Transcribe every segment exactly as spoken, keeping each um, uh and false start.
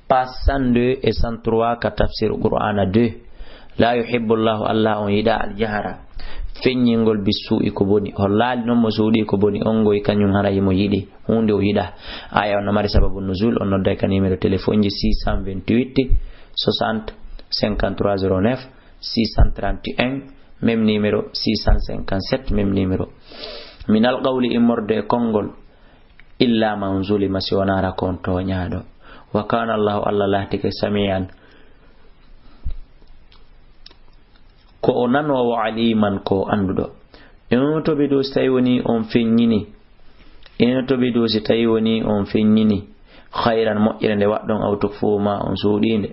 Page cent deux et cent trois ka tafsir Qur'ana deux. La yuhibbu Allahu, Allah on yiɗa al jahra, feññingol, bi suu'i, ko boni. Hollaali non mo suuɗi ko boni, on goyi kañum hara himo yiɗi huunde o yiɗa. Aya on no mari sababu nuzul, on nodday ka numéro téléphone ji six cent vingt-huit soixante cinquante-trois zéro neuf, six cent trente et un, même numéro, six cent cinquante-sept, même numéro. Min al qawli, immorde e konngol, illa man zulima, si wonaa hara ko on tooñaaɗo. Wa kana Allahu, Allah laatike, samian, ko o nanoowo, aliman, ko o annduɗo. In tubdu, si tawi woni on feññini, in tubdu, si tawi woni on feññini, khayran, moƴƴere nde waɗɗon, aw tukhfu, ma on suuɗii nde,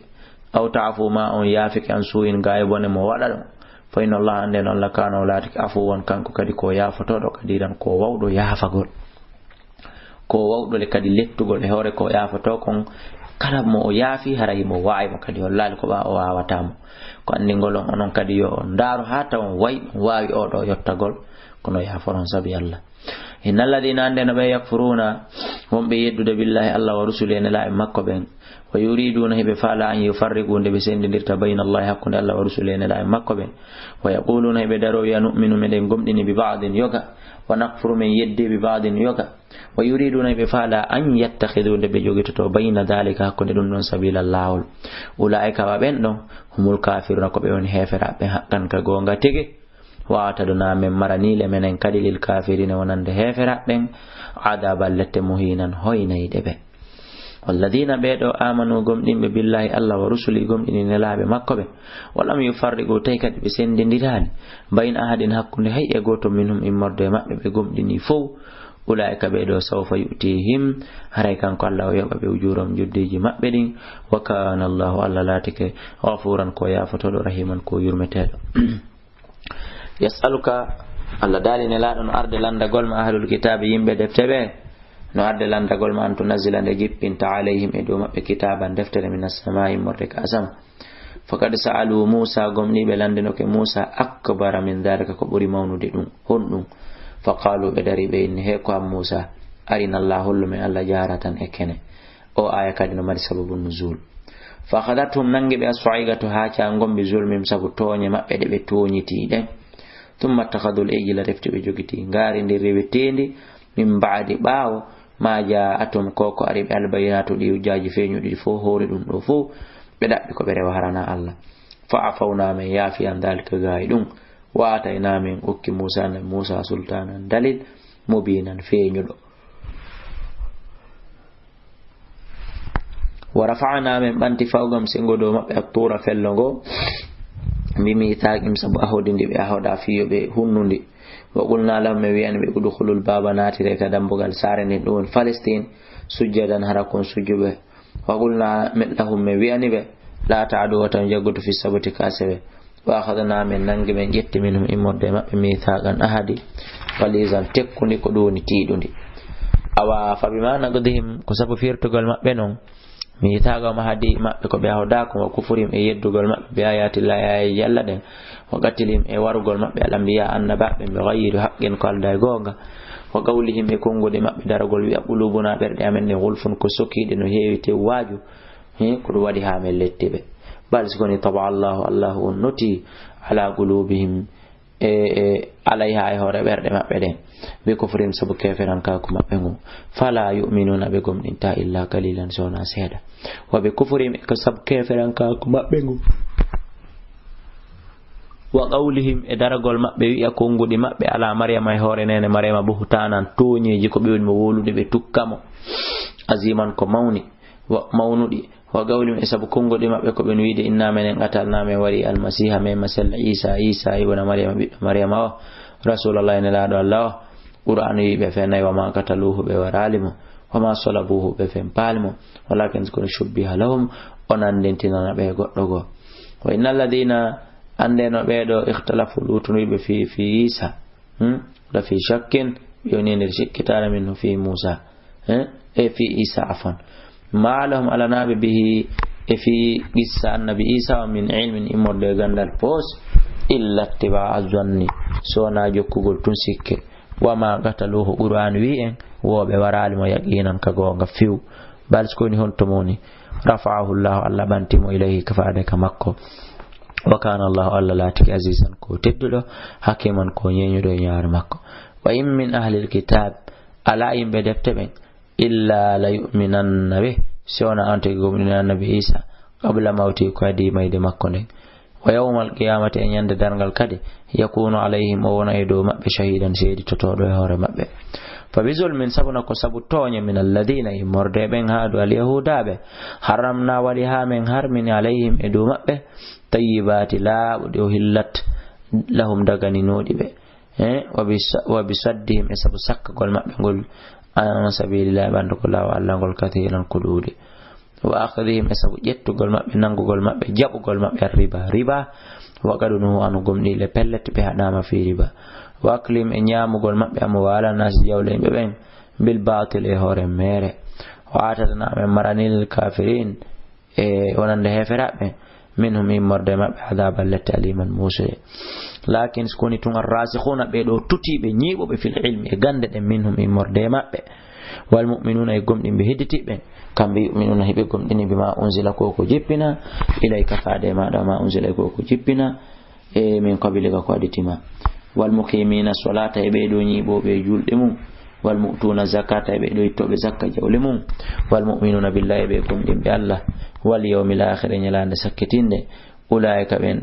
aw ta'fu, ma on yaafike an suu'in, gaa e bone mo waɗa ɗon. Fa inna Allah, annden Allah, kana, o laatike, afuwan, kanko kadi ko yaafotooɗo, qadiran, ko wawɗo yaafagol. Ko wawɗo le kadi lettugol e hoore ko yaafotoo kon, kala mo o yaafi, hara himo waawi mo kadi, hollaali ko ɓaa o waawataa mo. Ko anndingol on, onon kadi yo on ndaaru haa taw on wayi, on waawi oo ɗoo yottagol, kono yaaforon sabi Allah. Inna alladhina, annden no ɓe, yakfuruna, wonɓe yeddude, billahi, Allah, wa rusuli, e nelaaɓe makko ɓen, wa yuriduna, hiɓe faala, an yufarriqu, nde ɓe senndindirta, bayna Allahi, hakkunde Allah, wa rusuli, e nelaaɓe makko ɓen, wa yaquluna, hiɓe daroo wi'a, nu'minu, meɗen gomɗini, bi ba'din, yoga, wa nakfuru, men yeddi, bi ba'din, yoga, wa yuriduna, hiɓe faala, an yattakhidu, nde ɓe jogitoto, bayna dhalika, hakkunde ɗum ɗon, sabila, laawol. Ulaa'ika, wa ɓen ɗon, humul kafiruna, ko ɓe woni heeferaaɓe, haqqan, ka goonga tigi. Wa a'tadna, men maranii le, menen kadi, lil kafirina, wonande heeferaaɓe ɓen, adaban, lette, muhinan, hoynayɗe ɓe. Walladina, ɓee ɗoo, amanu, gomɗinɓe, billahi, Allah, wa rusuli, gomɗini nelaaɓe makko ɓe, wa lam yufarriqu, tawi kadi ɓe senndindiraali, bayna ahadin, hakkunde hay e gooto, minhum, immorde e maɓɓe, ɓe gomɗini fow, ulaa'ika, ɓee ɗoo, sawfa yu'tihim, haray kanko Allah o yoɓa ɓe, ujuurahum, njoddiiji maɓɓe ɗin, wa kana Allahu, Allah laatike, ghafuran, ko yaafotooɗo, rahiman, ko yurmeteeɗo. Yas'aluka, Allah daali nelaaɗo no arde lanndagol ma ahlul kitaabi, yimɓe defte ɓe, no arde lanndagol ma, an tunazzila, nde jippinta, alayhim, e dow maɓɓe, kitaaban, deftere, minas samaa'i, immorde ka asama. Faqad sa'alu Muusa, gomɗii ɓe lanndinoke Muusa, akbara min dhalika, ko ɓuri mawnude ɗum. Honɗum? Faqalu, ɓe darii ɓe inni, he ko an Muusa, arina Allah, hollu men Allah, jaharatan, e kene. O aya kadi no mari sababu nuzul. Fa akhadhathum, nangi ɓe, as-sa'iqatu, haacaango, bi zulmihim, sabu tooñe maɓɓe ɗe ɓe tooñitii ɗen. Thumma ittakhadhul ijla, refti ɓe jogitii ngaari ndin reweteendi, min ba'di, ɓaawo, ma ja'athum, ko ko ari ɓe, al-bayyinatu, ɗi hujjaaji feeñuɗi fow, hoori ɗum ɗoo fow, ɓe ɗaɓɓi ko ɓe rewa harana Allah. Fa afawna, men yaafi, an dhalika, gaa e ɗum. Wa atayna, men okki Muusa, Annabi Muusa, sultaanan, dalil, mubiinan, feeñuɗo. Wa rafa'na, men ɓanti fawgam sengo dow maɓɓe, at-tuura, fello ngo, bi mithaqihim, sabu ahodi ndi ɓe ahoda fii yo ɓe hunnu ndi. Wa qulna lahum, men wi'ani ɓe, udkhulul baaba, naatire ka dambugal saare nden, ɗum woni Palestine, sujjadan, hara kon sujjuɓe. Wa qulna, men, lahum, men wi'ani ɓe, la ta'du, wota on jaggoto, fi sabti, ka asewe. Wa akhadna, men nangi, men ƴetti, minhum, immorde e maɓɓe, mithaqan, ahadi, ghalizan, tekkundi, ko ɗum woni tiiɗundi. Awa, fa bima naqdihim, ko sabu firtugol maɓɓe non mithaqahum, ahadi maɓɓe, ko ɓe ahodaako, wa kufrihim, e yeddugol maɓɓe, bi ayatillahi, aayeeje Allah ɗen, wa qatlihim, e warugol maɓɓe, al anbiya, annabaaɓe, bi ghayri haqqin, ko aldaa e goonga, wa qawlihim, e konguɗi maɓɓe, daragol wi'a, qulubuna, ɓerɗe amen ɗen, ghulfun, ko sokiiɗe, no heewi tew waaju, he, ko ɗum waɗi haa men letti ɓe. Bal, si ko nii, taba Allahu, Allahu on noti, ala qulubihim, e, e, alayha, e hoore ɓerɗe maɓɓe ɗen, bi kufrihim, sabu keeferankaaku maɓɓe ngun. Fala yu'minuna, ɓe gomɗintaa, illa qalilan, so wonaa seeɗa. Wa bi kufrihim, e ko sabu keeferankaaku maɓɓe ngun. Wa qawlihim, e daragol maɓɓe, wi'a konguɗi maɓɓe, ala Maryama, e hoore neene Maryama, buhtaanan, tooñeeji, ko ɓe woni mo wowlude, ɓe tukka mo, aziman, ko mawni, wa mawnuɗi, wa qawlihim, e sabu konguɗi maɓɓe, ko ɓen wiide, inna, menen, qatalna, men wari, almasiha, men masel, Isa, Isa ibna Maryama, ɓiɗɗo Maryama o, rasulallahi, nelaaɗo Allah o. Qur'aanu wi'i ɓe fennayi, wa ma qataluhu, ɓe waraali mo, wa ma salabuhu, ɓe fempaali mo, walakin, kono, shubbiha lahum, o nandintinana ɓe goɗɗo goo. Wa innal ladina, anndee no ɓee ɗoo, ikhtalafu, luutundiiɓe, fi, fi Isa, hmm? La fi shakkin, ɓe woni e nder sikkitaare, minhu, fi Muusa, eh? E fi Isa, afwan. Ma lahum, alanaa ɓe, bihi, e fi qissa annabi Isa o, min ilmin, immorde e ganndal poos, illa ittiba'a zanni, so wonaa jokkugol tun sikke. Wa ma qataluhu, Qur'aanu wi'i en, wo ɓe waraali mo yaqinan, ka goonga few. Ɓay si ko woni honto mo woni? Rafa'ahu Allahu, Allah ɓanti mo, ilayhi, ka faade ka makko. Wa kana Allahu, Allah laatike, azizan, ko tedduɗo, hakiman, ko ñeeñuɗo e ñaawre makko. Wa in min ahlil kitab, alaa yimɓe defte ɓen, illa la yu'minanna bih, si wonaa on tigi gomɗini Annabi Isa, qabla mawti, ko adii mayde makko nden. Wa yawmal qiyamati, e ñande darngal kadi, yakunu alayhim, o wona e dow maɓɓe, shahidan, seeditotooɗo e hoore maɓɓe. Fa bi zulmin, sabuna ko sabu tooñe, min alladina, immorde ɓen haadu alyahudaɓe, haramna, waɗi haa men harmini, alayhim, e dow maɓɓe, tayyibati, laaɓuɗi, o hillat, lahum, daganinooɗi ɓe. Eh, wa bi sa-, wa bi saddihim, e sabu sakkagol maɓɓe ngol, an sabilillahi, ɓandu ko laawol Allah ngol, kathiran, ko ɗuuɗi. Wa akhdihim, e sabu ƴettugol maɓɓe, nangugol maɓɓe, jaɓugol maɓɓe, riba, riba. Wa qad nuhu anhu, gomɗii le, pellet, ɓe haɗaama fii riba. Wa aklihim, e ñaamugol maɓɓe, amwaala naasi, jawle yimɓe ɓen, bil baatil, e hoore meere. Wa a'tadna, men marani, lil kaafiriin, e wonande heeferaaɓe, minhum, immorde maɓɓe, adaaban, lette, aliman, muusuye. Laakin, si ko woni tun, arraasikhuna, ɓee ɗoo tutiiɓe, ñiiɓuɓe, fil ilmi, e gannde ɗen, minhum, immorde maɓɓe, wal mu'minuna, e gomɗinɓe hedditiiɓe, kamɓe, yu'minuna, hiɓe gomɗini, bima unzila, ko ko jippina, ilayka, faade e maaɗa, wa ma unzila, e ko ko jippina, e min qablika, ko adii ma. Wal muqimina salata, e ɓee ɗoo ñiiɓooɓe e julde mum. Wal mu'tuna zakata, e ɓee ɗoo ittooɓe zakka jawle mum. Wal mu'minuna billahi, e ɓee gomɗinɓe Allah. Wal yawmil akhir, e ñalaande sakkitinde. Ulaika, ɓen ɗo,